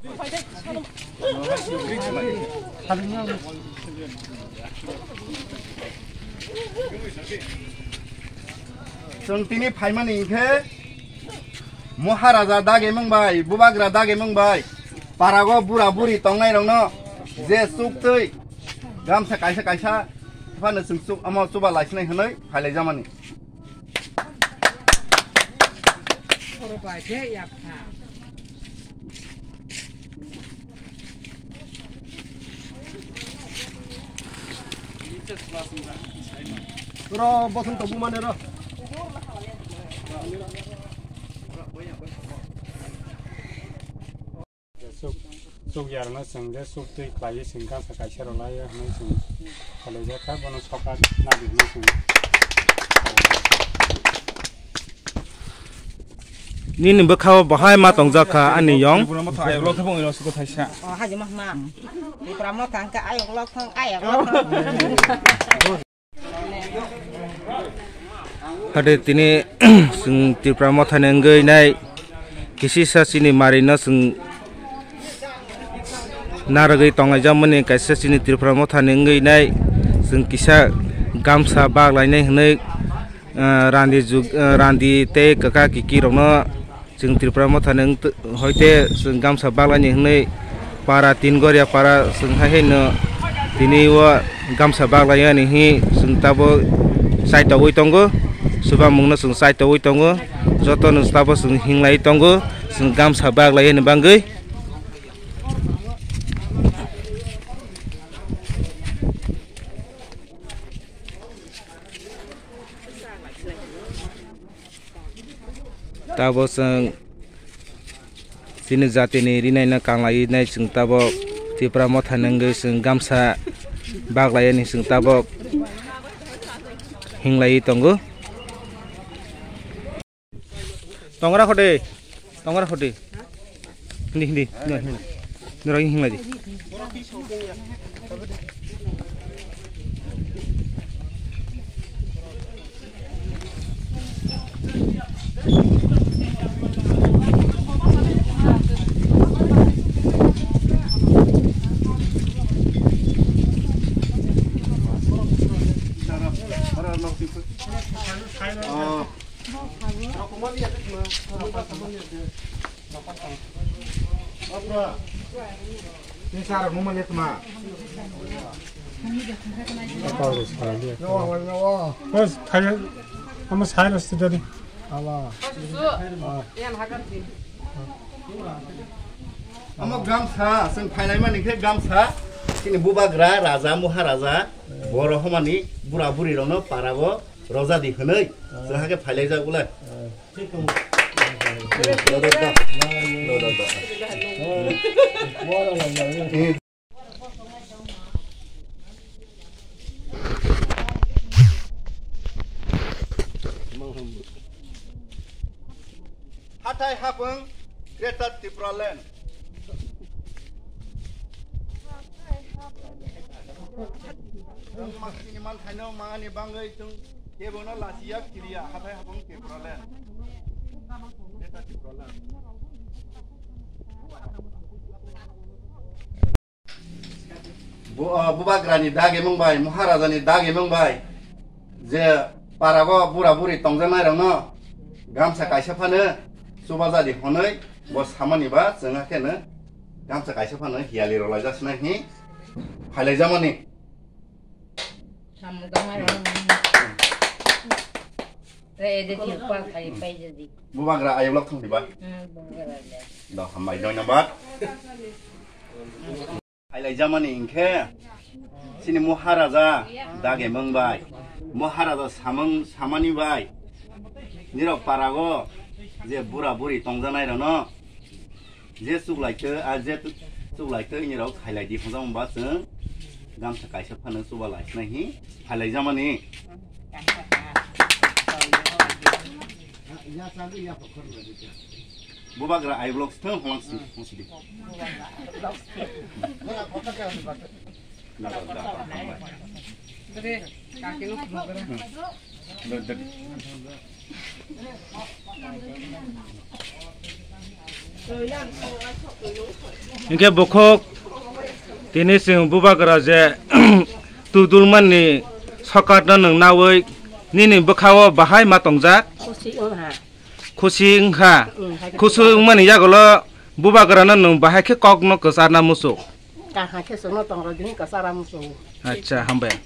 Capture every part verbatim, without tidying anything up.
Chwng tini phaimani hinkhe Maharaja dagimung bai, Bubagra dagimung bai, parago bura buri tongnairokno je chuktwi gamsa kaisa kaisa phano chwng chuk-, omo chuba laisinai hwnwi phailaijamani. Ro, bothong to bumane ro. Chuk, chuk yarwkno chwng je chuk twi khlaiwi chwng gamsa kaisa rwlaio hwnwi chwng kholaijakha, bono sokat nadi hwnwi chwng. Nini bwkhao bahai ma tongjak kha ani yong. Ayok lok thang ino suko thaisa. O, haji mahma. Tipra motha hwnkhe ayok lok thang, ayok lok thang. Hade tini chwng Tripura mothani wngwi nai kisisa chini marino chwng narwgwi tonglaijak mani kaisa chini Tripura mothani wngwi nai chwng kisa gamsa bak lainai hwnwi, ah, randi jug-, ah, randi tei kwkha kiki rokno Chwng Tripura mothani wng t-, hoite chwng gamsa baklaini hwnwi para tin goria para chwng hai haino tini o gamsa baklaiyani hi chwng tabuk chaitogwi tongo, chubamungno chwng chaitogwi tongo, jotono tabuk chwng hinglaiwi tongo, chwng gamsa baklaiyani bagwi. Tabuk chwng chini jatini rinaino kanglaiwi nai chwng tabuk Tripura mothani wngwi chwng gamsa baklaiyani chwng tabuk hinglaiwi tongo. Tongra khode, tongra khode. Hindi, hindi, hindi, hindi. Nora hinglai di. Bas, kaya, ama sai rasti dari. Omo gamsa, chwng phailaimani khe gamsa, chini bubagra, raja, muha raja, boro homani, bura buri rokno parago rojadi hwnwi, chwng hakhe phailaijak ulai. Hathai hapung Greater Tipraland. Chini manthaino mangani bagwi chwng kebono lasiya kiriya hathai hapung Tipraland. Greater Tipraland. Bu-, o, bubagrani dagimung bai, muharajani dagimung bai, je parago bura buri tongjaknairokno gamsa kaisa phano chubajadi hwnwi bo samani ba chwng hakheno gamsa kaisa phano hiyali rwlaijak sinai hi phailaijamani. Samung tangmani. Re, ede thil pa khai pai jadi. Bubagra ayok lok thang diba? Hmm, bubagra le. Do hambai, dhonyabad. Phailaijamani hinkhe chini Maharaja dagimung bai, Maharaja samung samani bai, nirok parago je bura buri tongjanai rokno je chuklai twi, a je chuklai twi nirok khailai di hwnjak ba chwng gamsa kaisa phano chuba lai sinai hi phailaijamani. Bubagra I vlogs thung hong si, hong si di. Hinkhe bukhuk tini chwng bubagra je tudulmani sokatno nwng nawi nini bwkhao bahai ma tongjak? Khusi wngha. Khusi wngkha. Mm, hai khe. Khusi wngmani yagulo bubagrano nwng bahai khe kokno kwcharna muchung? Kaham khe chwngno tongrw dini kwchara muchung. Acha, hambai.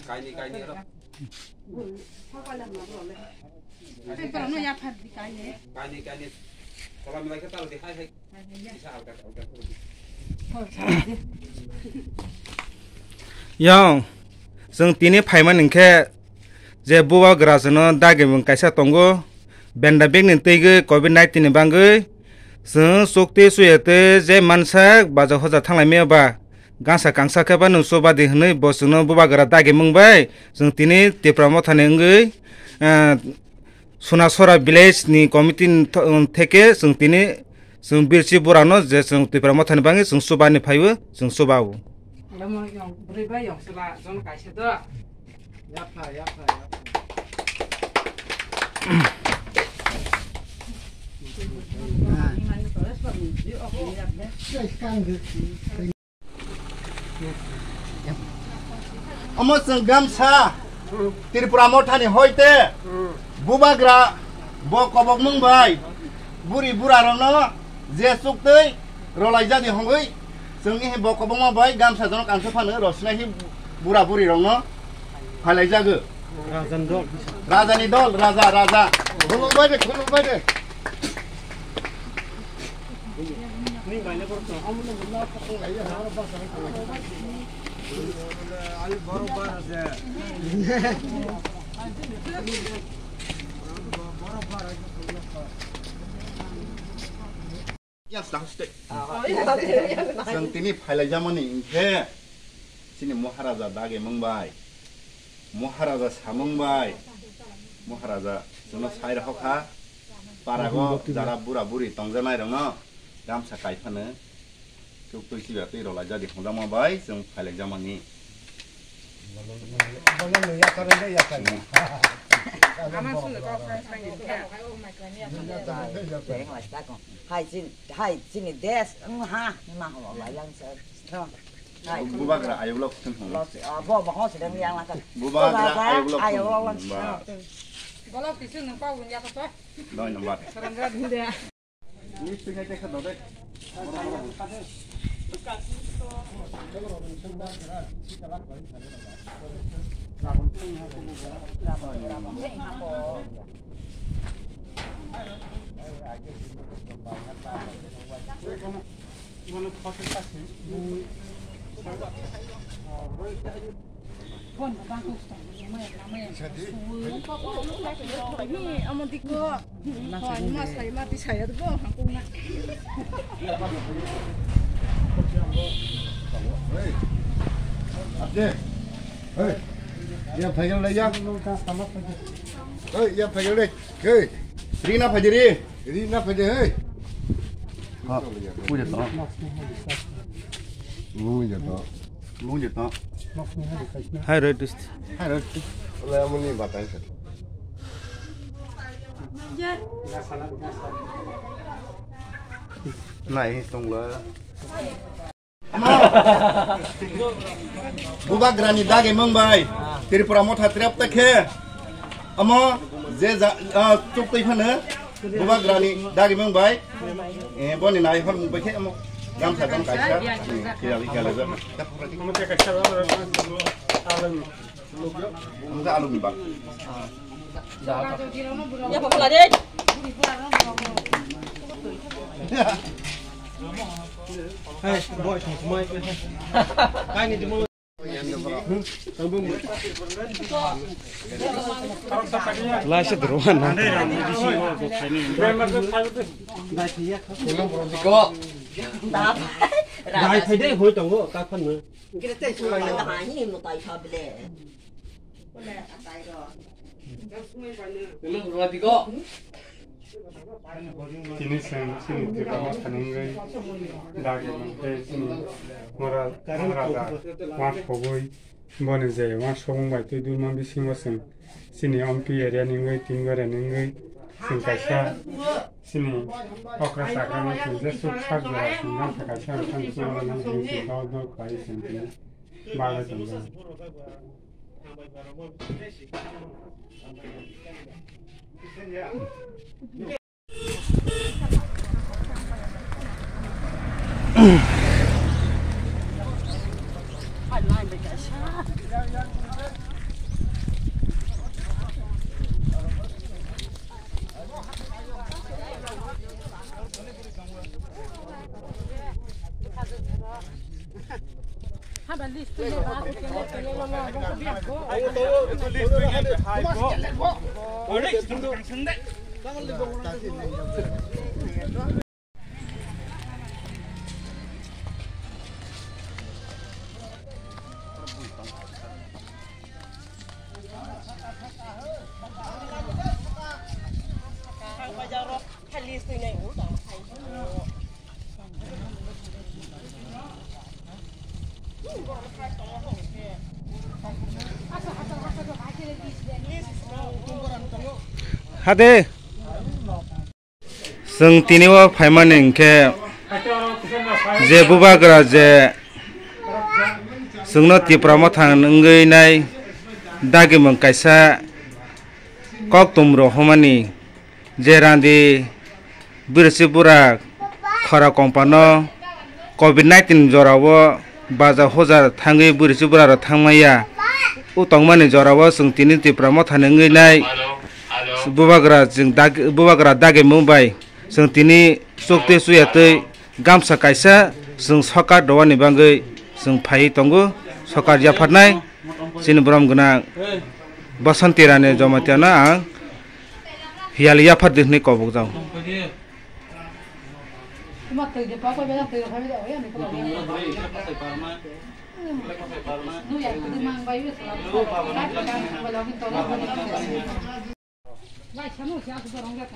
Kaini, kaini, ro. Kaini, kaini. Kola milai khe tal di, hai, hai. Isa alga, alga. Yang, chwng tini phaimani hinkhe je bubagra chwngno dagimung kaisa tongo, benda bag ni twiwi covid nineteen ni bangwi chwng chukti chuya tei je mansak baja hoja thanglaimaya ba. Gansa kangsa khe phano chubadi hwnwi bo chwngno bubagra dagimung bai chwng tini Tipra Mothani wngwi, ah, Sunasora village ni committee ni tho-, theke chwng tini chwng birsi burano je chwng Tipra Mothani bangwi chwng chubani phaiwi chwng chubao. Omo yong bwrwi bai yong chwla jon kaisa do. Yapha, yapha, yapha. Omo chwng gamsa Tripura Mothani hoite bubagra bo kobokmung bai buri bura rokno je chuktwi rwlaijadi hongwi chwng ihi bo kobokma bai gamsa jonok ang se phano rosnai hi bura buri rokno phailaijago. Rajani dol. Rajani dol, raja, raja. Khulumbai de, khulumbai de. Chwng tini phailaijamani hinkhe chini Maharaja dagimung bai, Maharaja samung bai, Maharaja chwngno sai rokha, parago jara bura buri tongjanai rokno gamsa kaiphano chuktwi chiba twi rwlaijadi hwnjakma bai chwng phailaijamani. Hai chini, hai chini desh, wng ha, ma ho lai lang sa. Hai. Bubagra ayuk lok thung thung. Los, ah, bo, bo ho sedang yang lang kan. Bubagra ayuk lok ayuk thung lok lang thung. Ba. Bolok tisu nung pa wun ya ka to. Doi number. Sarang ga din de. Ni singai te kha dode. Hey, Abde. Hey, ya phaikal le ya. Hey, ya phaikal le. Hey, ri na phaidi ri. Ri na phaidi, hey. Ha, puja to. Puja to. Puja to. Hai, right. Hai, right. Ola amuni batai sa. Nai tongla. Bubagrani dagimung bai Tripura Motha trep ta khe omo je ja-, ah, chuktwi phano Bubagrani dagimung bai, eh, boni nai hor mung bai khe omo gamsa dam kaisa, eh, khe ali kala ja. Omo khe kaisa ba, ba, ba, ba, ba. Ang sa alum ni ba. Ya, pokla de. Hey, boy, song smai. Kai ni dimo. Lai se dro na. Dai phai dai hoi tongo, ta phan no. Gire te sung ma ta ha hi mo tai pha ble. Ko le a tai ro. Tini chwng chini Tripura Mothani wngwi dagi mangkhe chini Mora-, Maharaja wansugwi boni je wansukmung bai twi dulma bisingo chwng chini Ompi area ni wngwi Tingwara ni wngwi chwng kaisa Chini okra chakra no chwng jesuk sak jora chwng gam thaka se ang thang chwng oro nang hini chwng dol dol khlai chwng tini bagwi tongo. Hade. Chwng tini o phaimani hinkhe je bubagra je chwngno Tipra Motha wngwi nai dagimung kaisa koktum rohormani je randi birsi bura khora kompano Covid nineteen jorao baja hoja thangwi bwrwi chubura rok thangmaya. O tongmani jorao chwng tini Tipra Mothani wngwi nai bubagra chwng dag-, bubagra dagi mung bai chwng tini chuk twi chuya twi gamsa kaisa chwng sokar dowani bagwi chwng phaiwi tongo. Sokar yapharnai chini borom gwnang Basanti Rani Jamatia no ang hiyal yaphar di hwnwi kobok jago.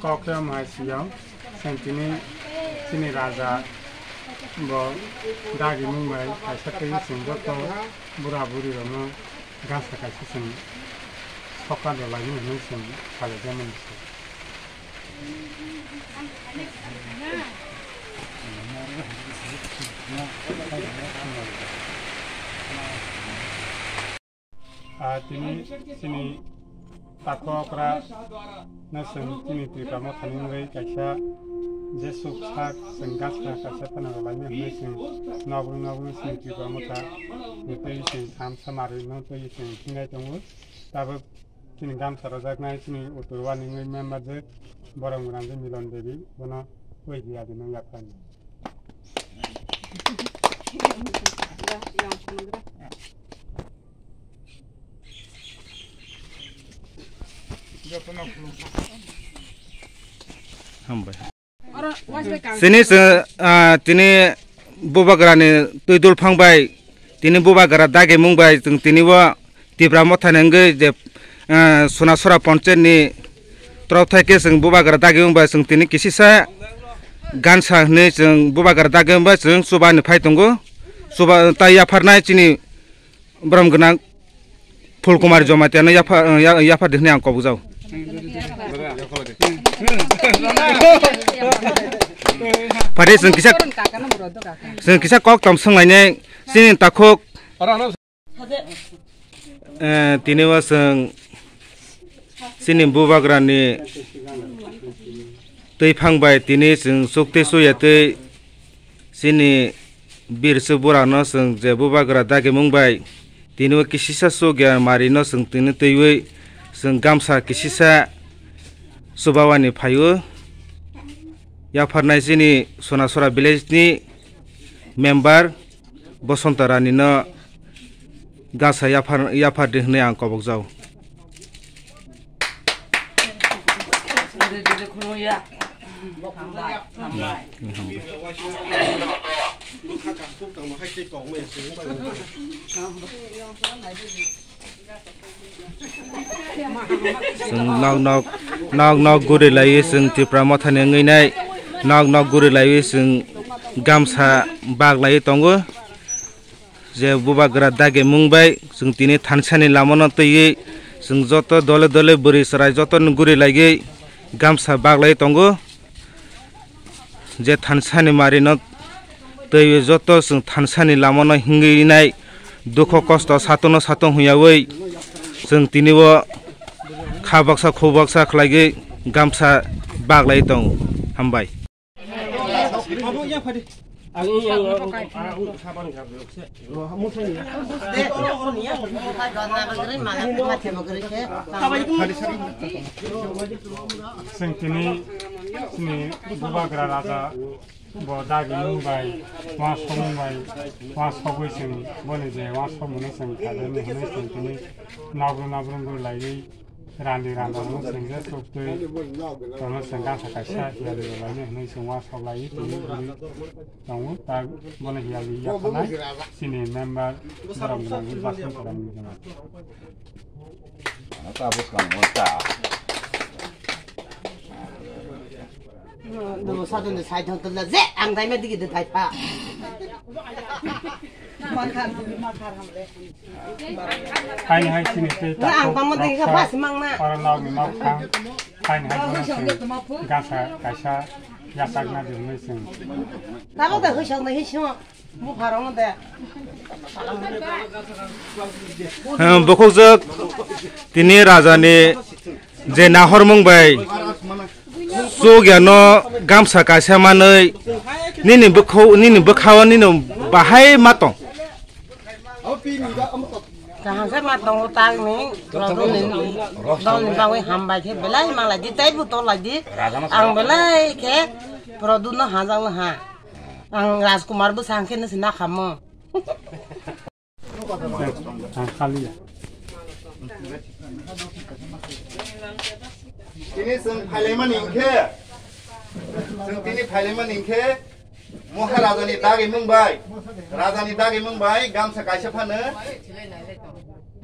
Kokrem hai siyang, sentini chini raja bo dagi mung bai kaisa tei chwng joto bura buri rokno gasa kaisa chwng sokar rwlaimani hwnwi chwng salai jakmani se. Ah, tini chini takhuk okra no chwng chini Tipra Mothani wngwi kaisa jesuk sak chwng gasa kaisa phano rwlaimani hwnwi chwng nogwi nogwi chini Tipra Motha ni twi chwng thamsa marwi no twi chwng thinai tongo. Tabuk chini gamsa rojaknai chini uttor wani wngwi member je borom gwnang je Milon Devi, bono oi di adi no yaphani. Hambai. Chini se, ah, tini bubagrani twi dul phang bai, tini bubagra dagi mung bai, chwng tini bo Tipra Mothani wngwi je, ah, Sonasora Ponchayat ni torop thai khe chwng bubagra dagi mung bai, chwng tini kisisa gansa hwnwi chwng bubagra dagi mung bai chwng chuba ni phai tongo. Chuba tai yapharnai chini borom gwnang Phulkumar Jamatia no yapha, ya-, yapha di hwnwi ang kobok jago. Phade chwng kisa, chwng kisa kok tom swnglainai chini takhuk. Eh, tini bo chwng chini bubagrani twi phang bai tini chwng chuk twi chuya twi chini birsu burano chwng je bubagra dagi mung bai tini o kisisa chuk ya mari no chwng tini twiwi chwng gamsa kisisa chubawani phaio. Yapharnai chini Sonasora village ni member Bosonto Rani no gasa yaphar, yaphar di hwnwi ang kobok jago. Chwng nok nok, nok nok guri laiwi chwng Tipra Mothani wngwi nai, nok nok guri laiwi chwng gamsa bag laiwi tongo. Je bubagra dagi mung bai chwng tini thansani lamano twiwi chwng joto dole dole bwrwi chwrai joto no guri laiwi gamsa bag laiwi tongo. je thansa ni mari no twi joto chwng thansa ni lama no hingwi nai dukho kosto satung no satung hwnyawi chwng tini o kha baksa khu baksa khlaiwi gamsa baglai tongo. Hambai. Chwng tini chini bubagra raja bo dagimung bai, uansukmung bai, uansugwi chwng boni je uansukmung no chwng khajaimung hwnwi chwng tini nabru nabru wng laiwi randi randa no chwng je chuk twi tono chwng gasa kaisa hiyali rwlaini hwnwi chwng uansuk laiwi tini bini tongo. Ta bono hiyali yapharnai chini member borok gwnangwi bwswng kwrwngwi gwnang. Ano ta bwskang mo ta. Nung sadon de sai thon tla je ang dai me digi de dai pha. Hai hai chini tei. Na ang tamo digi ka pas mang na. Para nau ni mau kha. Hai hai bono chwng gasa kaisa yachakna di hwnwi chwng. Tamo da hoi sang na hi simo. Bukhukjwk tini rajani je nahormung bai chukya no gamsa kaisa manwi nini bwkhao nini bwkhao nini bahai ma tong. Kaham se ma tongo tang ni, dol ni bagwi hambai khe belai manglai di, tei bu tolai di. Ang belai khe produ no hajak no ha. Ang Rajkumar bwsa hwnkhe nw se nakhamo. Ang khaliya. Tini chwng phailaimani hinkhe, chwng tini phailaimani hinkhe, Maharajani dagimung bai, rajani dagimung bai gamsa kaisa phano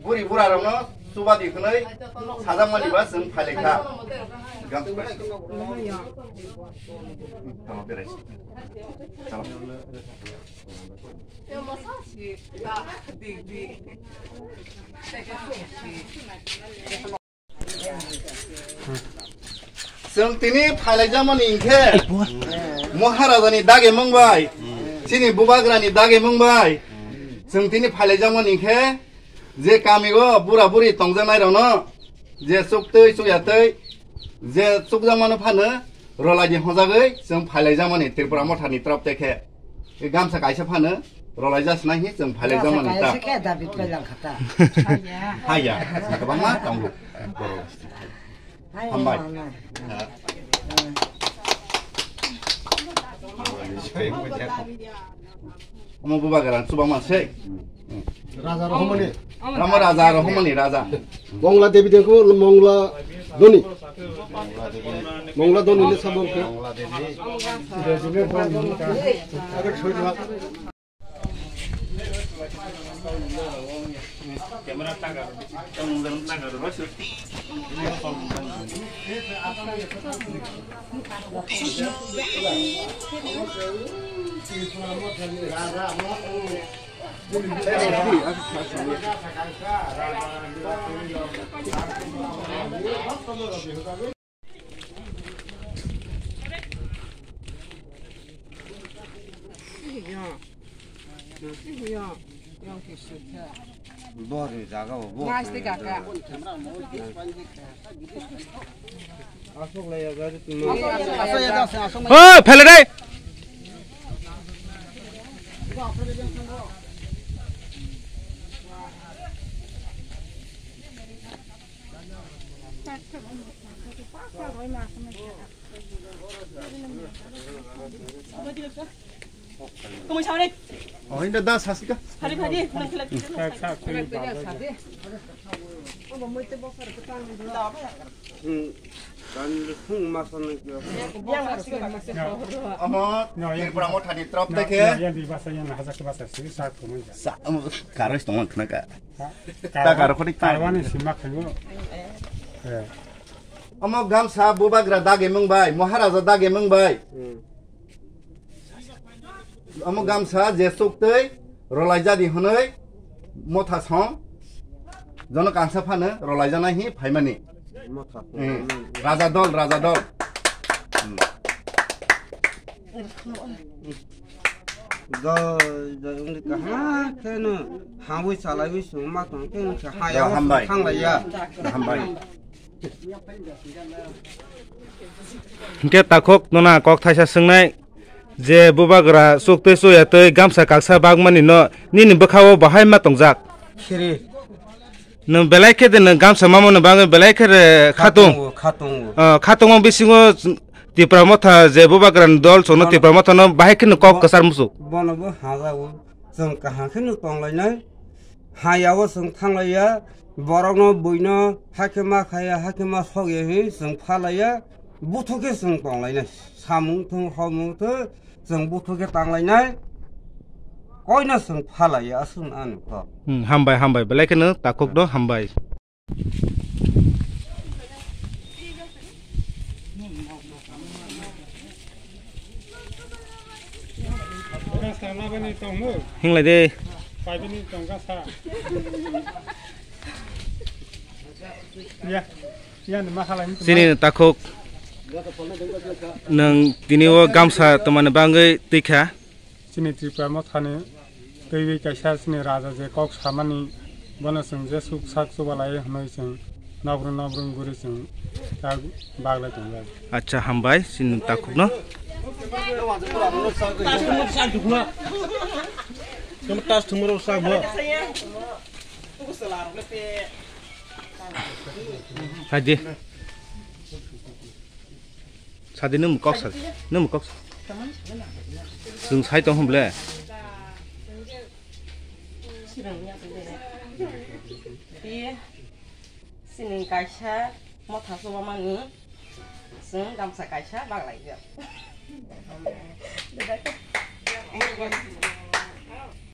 buri bura rokno chubadi hwnwi sajakmani ba chwng phailaikha. Gamsa bai. Tamo berai. Chalo. Chwng tini phailaijamani hinkhe, Maharajani dagimung bai, chini bubagrani dagimung bai, chwng tini phailaijamani hinkhe, je kamio bura buri tongjaknai rokno, je chuktwi chukyatwi, je chukjakmano phano, Rwlaidi hwnjagwi chwng phailaijamani Tripura Mothani torop te khe. E gamsa kaisa phano rwlaijak swnai hi chwng phailaijamani ta. Kaisa khe David phailang kha ta. Haya, kwbangma tongo. Hambai. Omo bubagra chubama se. Raja Rohmani. Ramo raja Rohmani raja. Mongla Devi dengko Mongla Doni. Mongla Doni le sabon ke. Bor ni jaga o, bor. Nice de kaka. Asok lai ya gari tu. Hoi, phele dai. Kumui sauni. Oh, ini dah sasika. Hari hari, nang kila kila. Hmm. Dan lukung masan ni kyo. Omo, Tripura Mothani torop te khe. Yang di bahasa yang hajar ke bahasa sih, saat kumui. Sa, omo, karos tong khna ka. Ta karo khoni ta. Karwani sima khayo. Eh. Omo gamsa bubagra dagi mung bai, Maharaja dagi mung bai. Hmm. Omo gamsa je suktwi rwlaijadi hwnwi motha song jono kangsa phano rwlaijanai hi phaimani. Motha. Hmm. Raja dol, raja dol. Hmm. Joi, joi, wngdi kaham kheno hawi chalaiwi chwng ma tong khe wngkha ha. Da, yao hambai. Thanglaiya. Da, hambai. Hinkhe takhuk nona kok thaisa swngnai je bubagra chuk twi chuya twi gamsa kaksa bagmani no nini bwkhao bahai ma tongjak? Khiri. Nwng belai khe de nwng gamsa mamani bagwi belai khe re khatung. Khatungo, khatungo. Ah, khatungo bisingo Tipra Motha je bubagrani dol chwngno Bono Tipra Mothano bahai kheno kok bo-, kwchar muchuk. Bono bo hajago. Chwng kaham kheno tonglainai. Hayao chwng thanglaiya. Borokno buino hakhe ma khaya, hakhe ma sokya hi chwng phalaiya. Buthuk khe chwng tonglainai. Samung thung, homung thung, chwng buthuk khe tanglainai. Koino chwng phalaiya, aswk ano kok. Hmm, hambai, hambai. Belai kheno takhukno hambai. Hinglai de. Chini takhuk nwng tini o gamsa tongmani bagwi twi kha. Chini Tripura Mothani twiwi kaisa chini raja je kok samani, bono chwng je suk sak chubalai hwnwi chwng nobrwng nobrwng guri chwng ta baglai tongo. Acha, hambai chini takhukno. Sadi. Sadi, nwng kok sa, nwng kok sa. Chwng sai tong hwn ble. Chini kaisa motha chubamani, chwng gamsa kaisa baglaijak.